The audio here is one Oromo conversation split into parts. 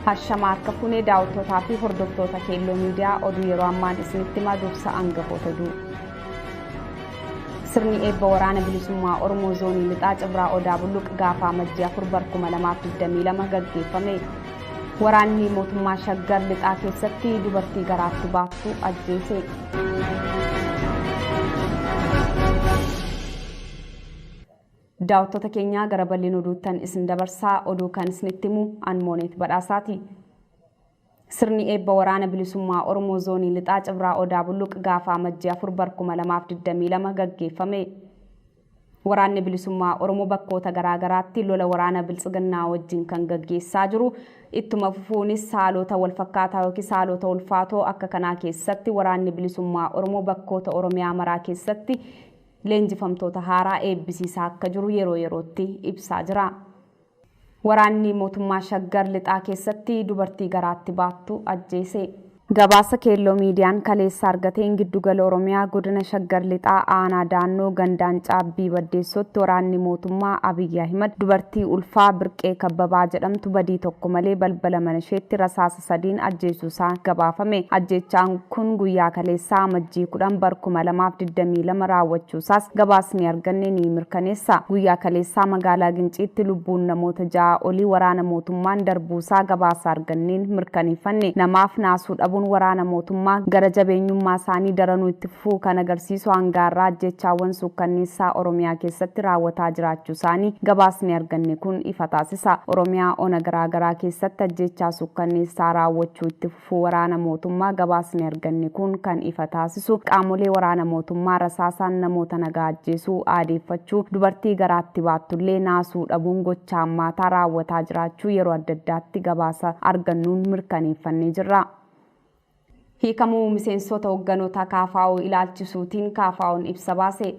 Hashama harka fuunee daawwattootaa fi hordoftoota Keelloo Miidiyaa oduu yeroo ammaan isinitti himaa dursa hangafoota oduu. Sirni eebba waraana bilisummaa Oromoo zoonii lixaa Cibraa Odaa Bulluq gaafa Amajjii 4 bara 2022 gaggeeffame. Waraanni mootummaa Shaggar lixaa keessatti dubartii garaatti baattu ajjeese. Daawwattoota keenyaa gara bal'ina oduuttan isin dabarsaa oduu kan isinitti himu Anmooneet Badhaasaati. Sirni eebba waraana bilisummaa Oromoo zoonii lixaa Cibraa Odaa Bulluq gaafa Amajjii 4 bara 2022 gaggeeffame. Waraanni bilisummaa Oromoo bakkoota garaagaraatti lola waraana biltsiginnaa wajjin kan gaggeessaa jiru. Ittuma fufuunis haalota walfakkaataa yookiin haalota ulfaatoo akka kanaa keessatti waraanni bilisummaa Oromoo bakkoota Oromiyaa maraa keessatti leenjifamtoota haaraa eebbisiisaa akka jiru yeroo yerootti ibsaa jira. Waraanni mootummaa Shaggar lixaa keessatti dubartii garaatti baattu ajjeese. Gabaasa Keelloo Miidiyaan kaleessa argateen giddugala Oromiyaa godina Shaggar lixaa aanaa daannoo gandaan caabbii baddeessootti waraanni mootummaa Abiyyi Ahimad dubartii ulfaa Birqee Kabbabaa jedhamtu badii tokko malee balbala mana isheetti rasaasa sadiin ajjeesuusaa gabaafame. Ajjeechaan kun guyyaa kaleessaa Amajjii 10 bara 2022 raawwachuusaas gabaasni arganne ni mirkaneessa. Guyyaa kaleessaa magaalaa Ginciitti lubbuun namoota 6 olii waraana mootummaan darbuusaa gabaasa arganneen mirkaneeffanne. Namaaf naasuu dhabuun waraana mootummaa gara jabeenyummaa isaanii daranuu itti fufuu kan agarsiisu hangaarraa ajjeechaawwan suukkanneessaa Oromiyaa keessatti raawwataa jiraachuu isaanii gabaasni arganne kun ifa taasisa. Oromiyaa ona garaagaraa keessatti ajjeechaa suukkanneessaa raawwachuu itti fufuu waraana mootummaa gabaasni arganne kun kan ifa taasisu qaamolee waraana mootummaa rasaasaan namoota nagaa ajjeesuu aadeeffachuu dubartii garaatti baattullee naasuu dhabuun gocha hammaataa raawwataa jiraachuu yeroo adda addaatti gabaasa argannuun mirkaneeffannee jirra. Hiikamuu miseensota hoogganoota KFO ilaalchisuutiin KFO'n ibsa baase.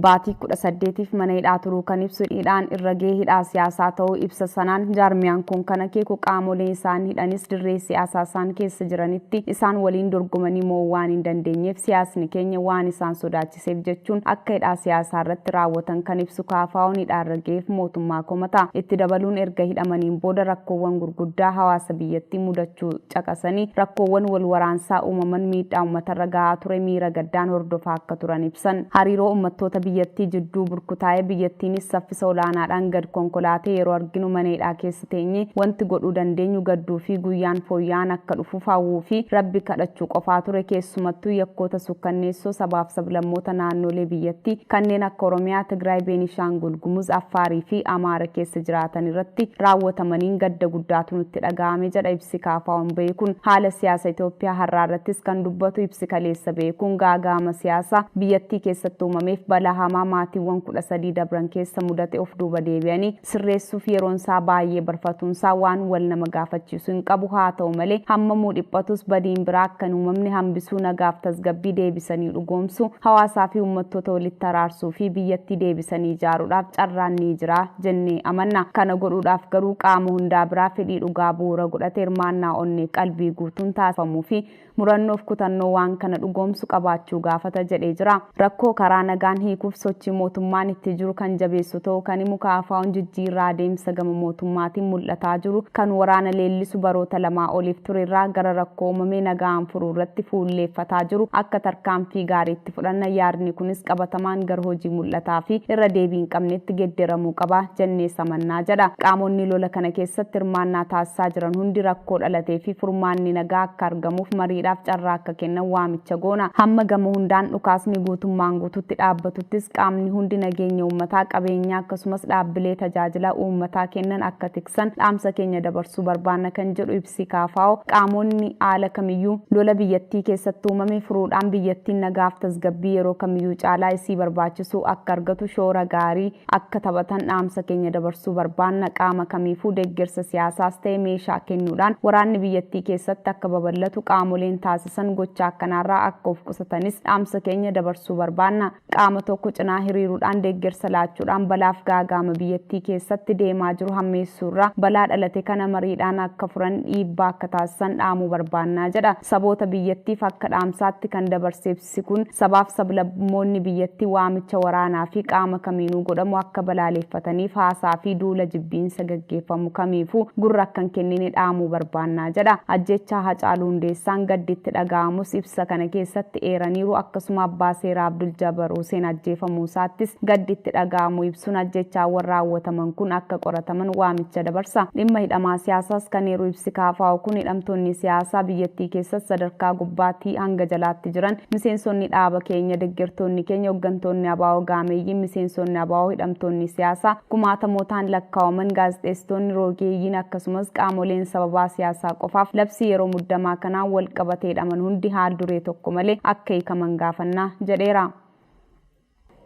Baatii 18tiif mana hidhaa turuu kan ibsu hidhaan irra gahee hidhaa siyaasaa ta'uu ibsa sanaan jaarmiyaan kun kan akeeku qaamolee isaan hidhanis dirree siyaasaa isaan keessa jiranitti isaan waliin dorgomanii mo'uu waan hin dandeenyeef siyaasni keenya waan isaan sodaachiseef jechuun akka hidhaa siyaasaa irratti raawwatan kan ibsu KFO'n hidhaa irra gaheef mootummaa komata. Itti dabaluun erga hidhamaniin booda rakkoowwan gurguddaa hawaasa biyyattii mudachuu caqasanii rakkoowwan wal waraansaa uumaman miidhaa uummatarra gahaa ture miira gaddaan hordofaa akka turan ibsan. Hariiroo uummattoota biyyattii jidduu burkutaa'ee biyyattiinis saffisa olaanaadhaan gad konkolaatee yeroo arginu mana hidhaa keessa teenye wanti godhuu dandeenyu gadduu fi guyyaan fooyya'aan akka dhufuuf hawwuu fi rabbi kadhachuu qofaa ture. Keessumattuu yakkoota sukkanneessoo sabaaf sablammoota naannolee biyyattii kanneen akka Oromiyaa, Tigraay, Beenishaangul Gumuz, Affaarii fi Amaara keessa jiraatan irratti raawwatamaniin gadda guddaatu nutti dhaga'ame jedha ibsi KFO'n beekuun. Haala siyaasa Itoophiyaa har'aa irrattis kan dubbatu ibsi kaleessa beekuun gaaga'ama siyaasaa biyyattii keessatti uumameef balaa hamaa maatiiwwan 13 dabran keessa mudate of duuba deebi'anii sirreessuuf yeroon isaa baay'ee barfatuunsaa waan wal nama gaafachiisu hin qabu. Haa ta'u malee hammamuu dhiphatus badiin biraa akka hin uumamne hambisuu nagaaf tasgabbii deebisanii dhugoomsuu hawaasaa fi uummattoota walitti araarsuu fi biyyattii deebisanii ijaaruudhaaf carraan ni jira jennee amanna. Kana godhuudhaaf garuu qaama hundaa biraa fedhii dhugaa bu'uura godhate hirmaannaa onnee qalbii guutuun taasifamuu fi murannoof kutannoo waan kana dhugoomsu qabaachuu gaafata jedhee jira. Rakkoo karaa nagaan hiikuuf sochii mootummaan itti jiru kan jabeessu ta'uu kan himu KFO'n jijjiirraa adeemsa gama mootummaatiin mul'ataa jiru kan waraana leellisu baroota 2 oliif ture irraa gara rakkoo uumamee nagaan furuu irratti fuulleeffataa jiru akka tarkaanfii gaariitti fudhanna. Yaadni kunis qabatamaan gara hojii mul'ataa fi irra deebii hin qabnetti geeddaramuu qaba jennee samannaa jedha. Qaamonni lola kana keessatti hirmaannaa taasisaa jiran hundi rakkoo dhalatee fi furmaanni nagaa akka argamuuf mariidhaaf carraa akka kennan waamicha goona. Hamma gama hundaan dhukaasni guutummaan guututti dhaabbatuttis qaamni hundi nageenya uummataa qabeenyaa akkasumas dhaabbilee tajaajila uummataa kennan akka tiksan dhaamsa keenya dabarsuu barbaanna kan jedhu ibsi KFO qaamonni haala kamiyyuu lola biyyattii keessatti uumame furuudhaan biyyattiin nagaaf tasgabbii yeroo kamiyyuu caalaa isii barbaachisu akka argatu shoora gaarii akka taphatan dhaamsa keenya dabarsuu barbaanna. Qaama kamiifuu deeggarsa siyaasaas ta'e meeshaa kennuudhaan waraanni biyyattii keessatti akka babal'atu qaamoleen taasisan gocha akkanaarraa akka of qusatanis dhaamsa keenya dabarsuu barbaanna. Qaama tokko tokko cinaa hiriiruudhaan deeggarsa laachuudhaan balaaf gaaga'ama biyyattii keessatti deemaa jiru hammeessuurraa balaa dhalate kana mariidhaan akka furan dhiibbaa akka taasisan dhaamuu barbaannaa jedha. Saboota biyyattiif akka dhaamsaatti kan dabarse ibsi kun sabaaf sablammoonni biyyattii waamicha waraanaa fi qaama kamiinuu godhamu akka balaaleffataniif haasaa fi duula jibbiinsa gaggeeffamu kamiifuu gurra akka hin kennine dhaamuu barbaannaa jedha. Ajjechaa Hacaaluu Hundeessaan gadditti dhaga'amus ibsa kana keessatti eeraniiru. Akkasuma abbaa seeraa Abdul Jabar Hussein ajjeefamuu isaattis gadditti dhaga'amu ibsuun ajjechaawwan raawwataman kun akka qorataman waamicha dabarsa. Dhimma hidhamaa siyaasaas kan eeru ibsi KFO kun hidhamtoonni siyaasaa biyyattii keessatti sadarkaa gubbaatti hanga jalaatti jiran miseensonni dhaaba keenya, deeggartoonni keenya, hooggantoonni ABO gaameeyyiin, miseensonni ABO, hidhamtoonni siyaasaa kumaatamootaan lakkaa'aman, gaazexeessitoonni, rogeeyyiin akkasumas qaamoleen sababaa siyaasaa qofaaf labsii yeroo muddamaa kanaan wal qabatee hidhaman hundi haal duree tokko malee akka hiikaman gaafannaa jedheera.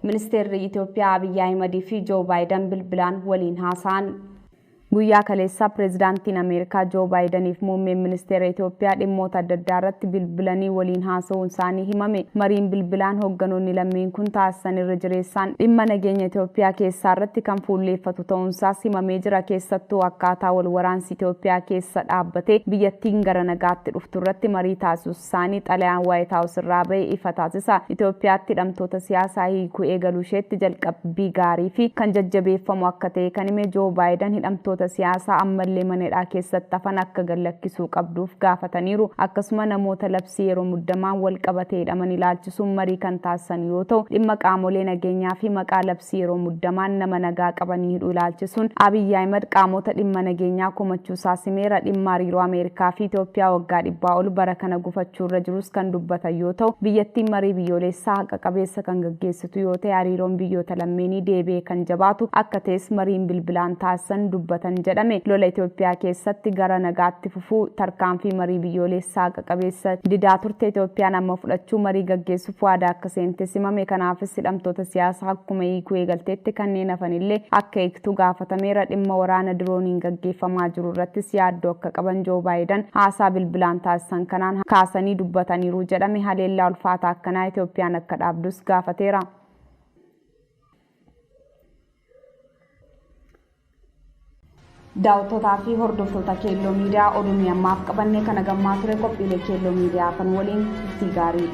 Ministeerri Itoophiyaa Abiyyi Ahimad fi Joo Baayiden bilbilaan waliin haasa'an. Guyyaa kaleessaa pireezidaantiin Ameerikaa Joo Baayidaniif muummeen ministeera Itoophiyaa dhimmoota adda addaa irratti bilbilanii waliin haasa'uun isaanii himame. Mariin bilbilaan hoogganoonni lameen kun taasisan irra jireessaan dhimma nageenya Itoophiyaa keessaa irratti kan fuulleeffatu ta'uunsaas himamee jira. Keessattuu akkaataa wal waraansi Itoophiyaa keessa dhaabbatee biyyattiin gara nagaatti dhuftu irratti marii taasisuu isaanii xalayaan Waayit Haawus irraa ba'e ifa taasisa. Itoophiyaatti hidhamtoota siyaasaa hiikuu eegaluu isheetti jalqabbii gaarii fi kan jajjabeeffamu akka ta'e kan hime Joo Baayidan hidhamtoota siyaasaa ammallee mana hidhaa keessatti hafan akka gallakkisuu qabduuf gaafataniiru. Akkasuma namoota labsii yeroo muddamaan wal qabatee hidhaman ilaalchisuun marii kan taasisan yoo ta'u, dhimma qaamolee nageenyaa fi maqaa labsii yeroo muddamaan nama nagaa qabanii hidhuu ilaalchisuun Abiyyi Ahimad qaamota dhimma nageenyaa komachuu isaa simeera. Dhimma hariiroo Ameerikaa fi Itoophiyaa waggaa 100 ol bara kana gufachuurra jirus kan dubbatan yoo ta'u, biyyattiin marii biyyoolessaa haqa qabeessa kan gaggeessitu yoo ta'e hariiroon biyyoota lameenii deebi'ee kan jabaatu akka ta'es mariin bilbilaan taasisan dubbatan jedhame. Lola Itoophiyaa keessatti gara nagaatti fufuu tarkaanfii marii biyyoolessaa haqa qabeessa didaa turte Itoophiyaan amma fudhachuu marii gaggeessuuf waadaa akka seente simame. Kanaafis hidhamtoota siyaasaa akkuma hiikuu eegalteetti kanneen hafanillee akka hiiktu gaafatameera. Dhimma waraana dirooniin gaggeeffamaa jiru irrattis yaaddoo akka qaban Joo Baayidan haasaa bilbilaan taasisan kanaan kaasanii dubbataniiru jedhame. Haleellaa ulfaataa akkanaa Itoophiyaan akka dhaabdus gaafateera. Daawwattootaa fi hordoftoota Keelloo Miidiyaa oduu ammaaf qabannee kana gammaa ture qophiilee Keelloo Miidiyaa kan waliin turtii gaarii.